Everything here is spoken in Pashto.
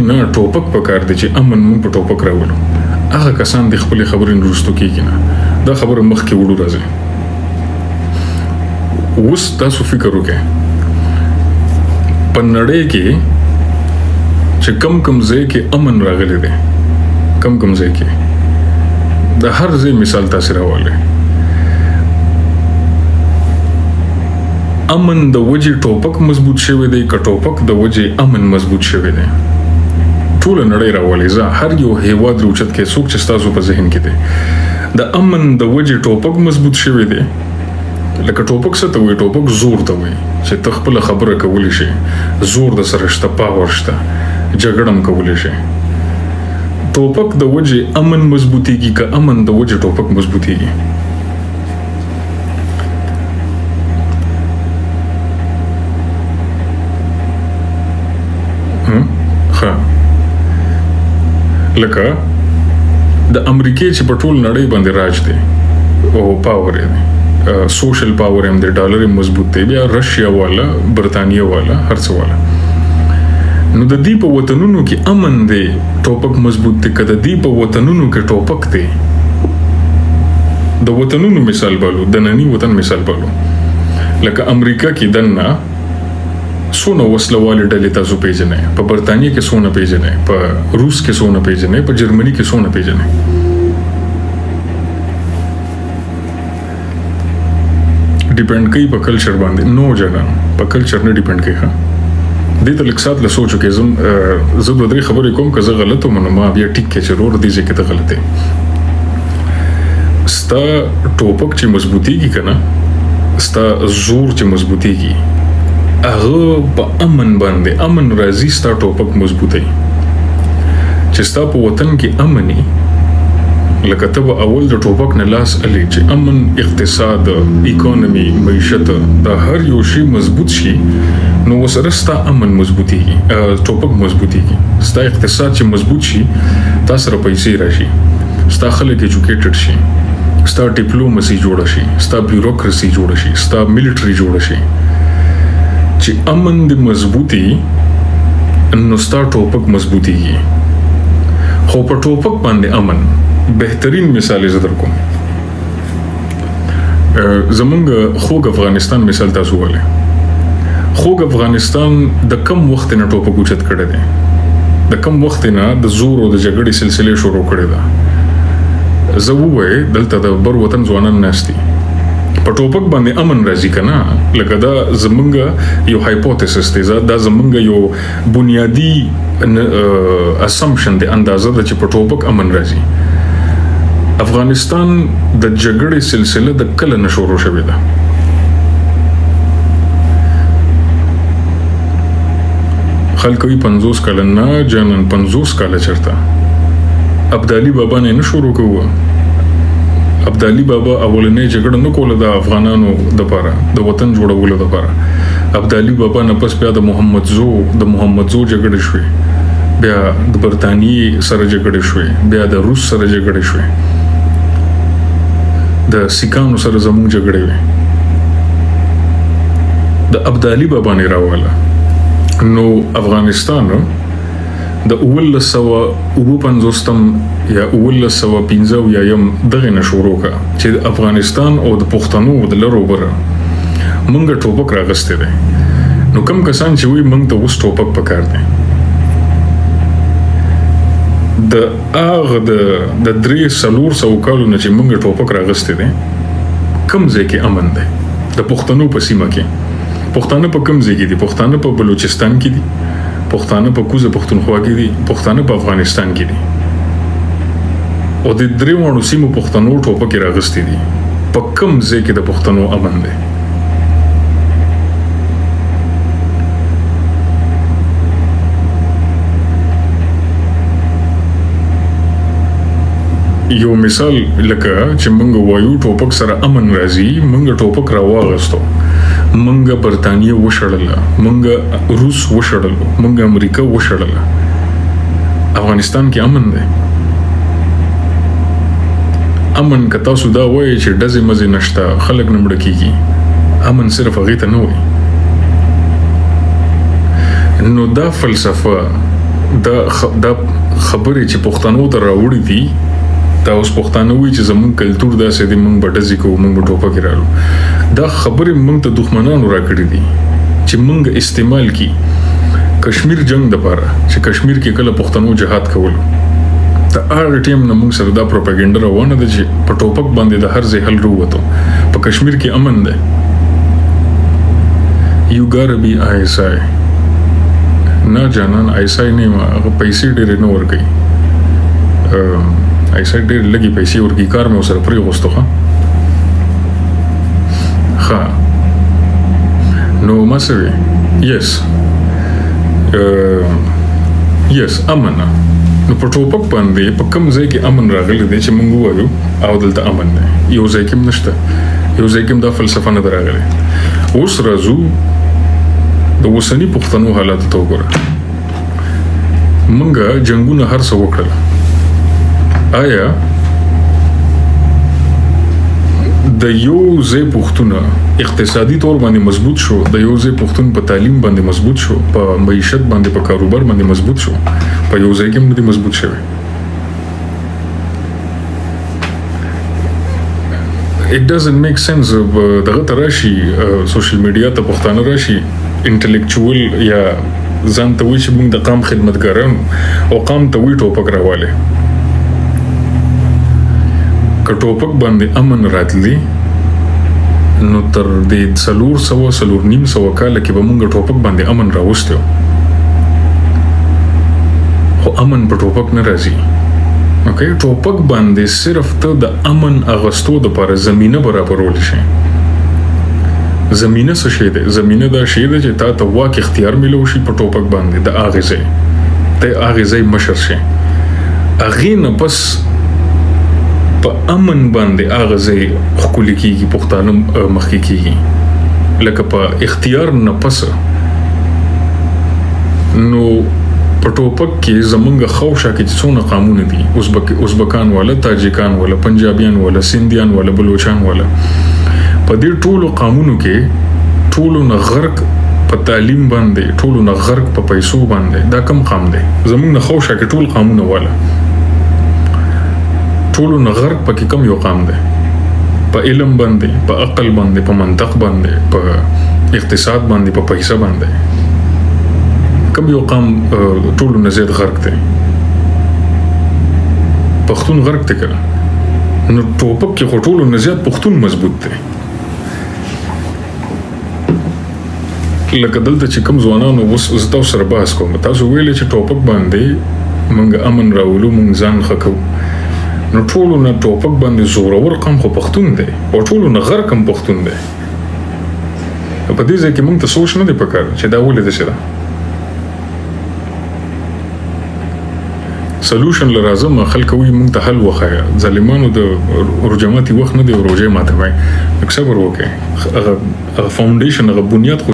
نه ټوپک پکار دی چې امن مونږ په ټوپک راولو. هغه کسان د خپل خبرې نه وروستو کېږي نه، دا خبره مخکې وړو. راځي اوس تاسو فکر وکړئ، په نړۍ کې چې کم کم ځای کې امن راغلی دی، کم کم ځای کې، د هر ځای مثال تاسو راواله، امن د وجې ټوپک مضبوط شوی دی که ټوپک د وجې امن مضبوط شوی دی؟ ټوله نړۍ راولې، زه هر یو هیواد روچت کې څوک چې تاسو په ذهن کې دی، د امن د وجې ټوپک مضبوط شوی دی؟ لکه ټوپک څه ته وایي؟ ټوپک زور ته وایي چې ته خپل خبره کولی شي، زور د سره شته، power شته، جګړه هم کولی شي. ټوپک د وجې امن مضبوطیږي که امن د وجې ټوپک مضبوطیږي؟ ښه، لکه د امریکې چې په ټول نړۍ باندې راج دی او power دی، social power هم دی، ډالر هم مضبوط دی، بیا رشیا والا، برتانیا والا، هر څه والا، نو د دې په وطنونو کې امن دی ټوپک مضبوط دی که د دې په وطنونو کې ټوپک دی؟ د وطنونو مثال بالو، د نني وطن مثال بالو. لکه امریکا کې دننه څونه وسله والې ډلې تاسو پیژنئ؟ په برتانیې کې څونه پیژنئ؟ په روس کې څونه پیژنئ؟ په جرمني کې څونه پیژنئ؟ depend کوي په کلچر باندې. نو جانان، په کلچر نه depend کوي. ښه، دې ته لږ سات له سوچو کې زم. زه دوه درې خبرې کوم، که زه غلط وم نو ما بیا ټیک کې چې رور دې ځای کې ته غلط یې. ستا ټوپک چې مضبوطیږي که نه، ستا زور چې مضبوطیږي، هغه په امن باندې امن راځي، ستا ټوپک مضبوطی. چې ستا په وطن کې امني، لکه ته به اول د ټوپک نه لاس الي چې امن، اقتصاد، economy، معیشت، د هر یو شی مضبوط شي، نو وسره ستا امن مضبوطیږي، ټوپک مضبوطیږي. ستا اقتصاد چې مضبوط شي، تا سره پیسې راشي، ستا خلک educated شي، ستا ډیپلوماسي جوړه شي، ستا bureaucracy جوړه شي، ستا military جوړه شي. چې امن د مضبوطی نو ستا ټوپک مضبوطیږي. خو په ټوپک باندې امن، بهترین مثال یې زه در کوم، زمونږ خوږ افغانستان مثال تاسو ولې. خوږ افغانستان د کم وخت نه ټوپک اوچت کړی دی؟ د کم وخت نه د زور او د جګړې سلسله شروع کړې ده؟ زه ووایې، دلته د بر وطن ځوانان ناست دي، په ټوپک باندې امن راځي که نه؟ لکه دا زمونږ یو hypothesis دی، دا زمونږ یو بنیادی assumption دی، اندازه ده چې په ټوپک امن راځي. افغانستان د جګړې سلسله د کله نه شروع شوې ده؟ خلک وی 50 کاله. نه جانان، 50 کاله چرته؟ ابدالي بابا نه نه شروع کوه. ابدالي بابا اولنې جګړه نه کوله د افغانانو د پاره، د وطن جوړولو د پاره. ابدالي بابا نه پس بیا د محمد زو جګړې شوې، بیا د برتانیې سره جګړې شوې، بیا د روس سره جګړې شوې، د سیکانو سره زموږ جګړې وې. د ابدالي بابا نه راواله. نو افغانستان د 1757 یا 1775 دغه نه شروع کا چې د افغانستان او د پښتنو د لرو بره مونږ ټوپک راغستې دی. نو کم کسان چې وي مونږ ته اوس ټوپک پکار دی، د هغه د 300-400 کالو نه چې مونږ ټوپک راغستې دی، کم ځای کې امن دی؟ د پښتنو په سیمه کې پښتانه په کم ځای کې دي؟ پښتانه په بلوچستان کې دي، پښتانه په کوزه پښتونخوا کې دي، پښتانه په افغانستان کې دي، او د درې واړو سیمو پښتنو ټوپک راغستې دي. په کم ځای کې د پښتنو امن دی؟ یو مثال، لکه چې مونږ وایو ټوپک سره امن راځي، مونږ ټوپک راواغستو، مونږ برتانیه وشړله، مونږ روس وشړلو، مونږ امریکا وشړله، افغانستان کې امن دی؟ امن که تاسو دا وایي چې ډزې مزې نشته، خلک نه مړه کیږي، امن صرف هغې ته نه وایي. نو دا فلسفه دا خبرې چې پښتنو ته راوړي دي، دا اوس پښتانه وایي چې زمونږ کلتور داسې دی، مونږ به ډزې کوو، مونږ به ټوپکې رالو. دا خبرې مونږ ته دښمنانو راکړي دي چې مونږ استعمال کی کشمیر جنگ د پاره. چې کشمیر کې کله پښتنو جهاد کولو، د هغه ټیم نه موږ سره دا پروپاګاندا روانه ده چې په ټوپک باندې د هر ځای حل وروته، په کشمیر کې امن ده. You gotta be ISI. نه جانان، ISI نه ما، هغه پیسې ډېرې نه ورکوي. ISI ډېر لږې پیسې ورکوي. کار مې ورسره پرې غوښتو. ښه ښه، نو ما څه وی؟ یس، امن. نو په ټوپک باندې په کوم ځای کې امن راغلی دی چې موږ ووایو او دلته امن دی؟ یو ځای کې هم نشته، یو ځای کې هم دا فلسفه نه ده راغلې. اوس راځو د اوسني پښتنو حالاتو ته. وګوره، موږ جنگونه هر څه وکړل، آیا د یو ځای پښتون اقتصادي تور باندې مضبوط شو؟ د یو ځای پښتون په تعلیم باندې مضبوط شو؟ په معیشت باندې، په کاروبار باندې مضبوط شو؟ په یو ځای کې هم نه دی مضبوط شوی. It doesn't make sense. دغه ته راشي، سوشل میډیا ته پښتانه راشي، انټلیکچوال یا ځان ته وایي چې موږ د قام خدمتګاران، او قام ته وایي ټوپک راواله. که ټوپک باندې امن راتلی، نو تر دې 400، 450 کاله کې به مونږ ټوپک باندې امن راوستو، خو امن په ټوپک نه راځي. Okay، ټوپک باندې صرف ته د امن اغستو د پاره زمینه برابرول شي. زمینه څه شی ده؟ زمینه دا شی ده چې تا ته واک اختیار ملو شي په ټوپک باندې، د هغې ځای ته هغې ځای مشر شي. هغې نه پس په امن باندې هغه ځای ښکلي کیږي، پښتانه مخکې کیږي، لکه په اختیار نه پس. نو په ټوپک کې زمونږ خوشا کې چې څونه قامونه دي، ازبکان والا، تاجکان والا، پنجابیان والا، سندیان والا، بلوچان والا، په دې ټولو قامونو کې ټولو نه غرق په تعلیم باندې، ټولو نه غرق په پیسو باندې دا کم قام دی؟ زمونږ نه خوشا کې ټول قامونه والا، ټولو نه غرق پکې کم یو قام دی په علم باندې، په عقل باندې، په منطق باندې، په اقتصاد باندې، په پیسه باندې؟ کم یو قام ټولو نه زیات غرق دی؟ پښتون غرق دی کنه؟ نو ټوپک کې خو ټولو نه زیات پښتون مضبوط دی. لکه دلته چې کوم ځوانانو، اوس زه تاسو سره بحث کوم، تاسو ویلې چې ټوپک باندې مونږ امن راولو، مونږ ځان ښه کوو. نو ټولو نه ټوپک باندې زورور قوم خو پښتون دی او ټولو نه غرق هم پښتون دی. په دې ځای کې مونږ ته سوچ نه دی پکار چې دا ولې داسې ده؟ solution له راځم. خلک وایي مونږ ته حل وښایه. ظالمانو، د روژه ماتي وخت نه دی، روژه ماته وایي. لږ صبر وکړئ، هغه foundation، هغه بنیاد خو